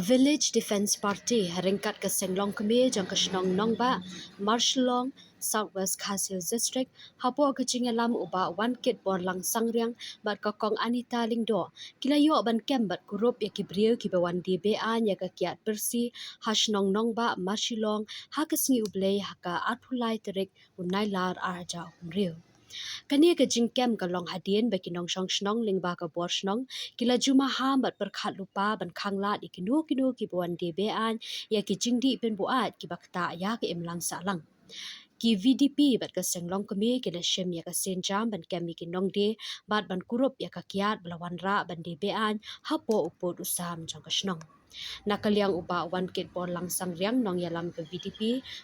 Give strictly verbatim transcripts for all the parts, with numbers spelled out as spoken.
Village Defence Party ha ryngkat ka seng longkmie jong ka shnong Nongbah Marshillong, South West Khasi Hills District, hapoh ka jingïalam u Bah Wankitborlang Sangriang bad ka Kong Anita Lyngdoh, ki la ïoh ban kem bad kurup ïa ki briew kiba wan die be-aiñ ïa ka kiad pyrsi ha shnong Nongbah Marshillong ha ka sngi U Blei ha ka arphew lai tarik u Nailar ar hajar arphew hynriew. Kane ka jingkem ka long hadien ba ki nongshong shnong lyngba ka bor shnong ki la ju maham bad pyrkhat lypa ban khanglad ïa kino kino kiba wan die be-aiñ ïa ki jingdih pynbuaid kiba ktah ïa ka imlang sahlang. Ki V D P bad ka seng longkmie ki la shim ïa ka sienjam ban kem ïa ki nongdie bad ban kurup ïa ka kiad ba la wanrah ban die be-aiñ hapoh u pud u sam jong ka shnong. Na ka liang u Bah Wankitborlang Sangriang, nongïalam ka V D P,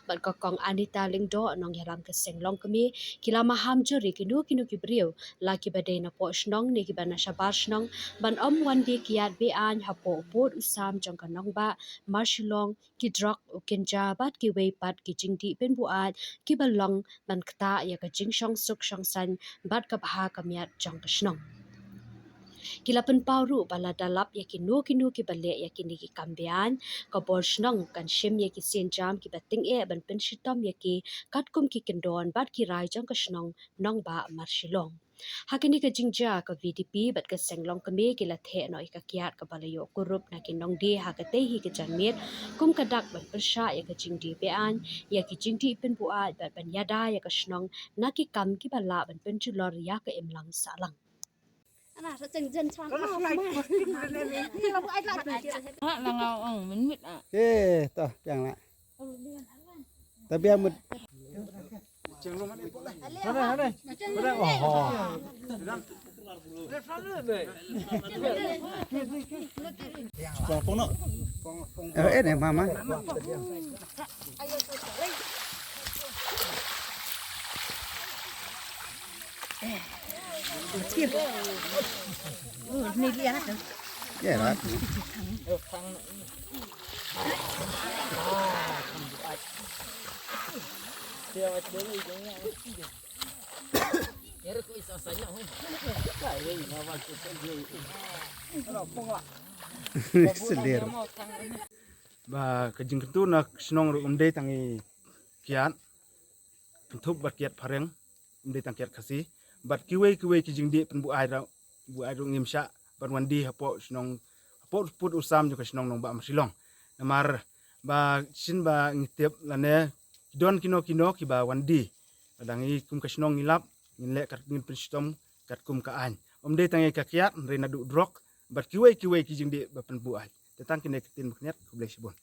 bad ka Kong Anita Lyngdoh, nongïalam ka seng longkmie, ki la maham jur ïa kino kino ki briew, la kiba dei na poh shnong ne kiba na shabar shnong, ban ym wan die kiad be-aiñ hapoh u pud u sam jong ka Nongbah Marshillong, ki drok, u kynja bad kiwei pat ki jingdih pynbuaid kiba long ban ktah ïa ka jingshong suk shong saiñ bad ka bha ka miat jong ka shnong. Ki la pynpaw ruh ba lada lap ïa kino kino kiba leh ïa kine ki kam be-aiñ, ka bor shnong kan shim ïa ki sienjam kiba tyngeh ban pynshitom ïa ki katkum ki kyndon bad ki rai jong ka shnong Nongbah Marshillong. Ha kane ka jingjia ka V D P bad ka seng longkmie ki la theh noh ïa ka kiad kaba la ïoh kurup na ki nongdie ha katei hi ka janmiet kum ka dak ban pyrshah ïa ka jingdie be-aiñ ïa ki jingdih pynbuaid bad ban ïada ïa ka shnong na ki kam kiba lah ban pynjulor ïa ka imlang sahlang. Ana sa chang jen chang. Ha la ngau ong min mit a. Eh, toh piang la. Ta biang mut. Pong pong no. Eh, eh, mama. Selir. Ba ka jingkyntu na shnong ruh ym dei tang i kiad kynthup bad kiad phareng, ym dei tang kiad Khasi, bad kiwei kiwei ki jingdih pynbuaid ruh, buaid ruh ngim shah ban wan die hapoh shnong, hapoh pud u sam jong ka shnong Nongbah Marshillong. Namar ba shisien ba ngi tip lane ki don kino kino kiba wan die. Lada ngi kum ka shnong ngi lap, ngin leh kat, ngin pynshitom katkum ka aiñ. Ym dei tang ïa ka kiad, hynrei naduh drok bad kiwei kiwei ki jingdih ba pynbuaid. Te tang kine ki ktien ba khyndiat, khublei shibun.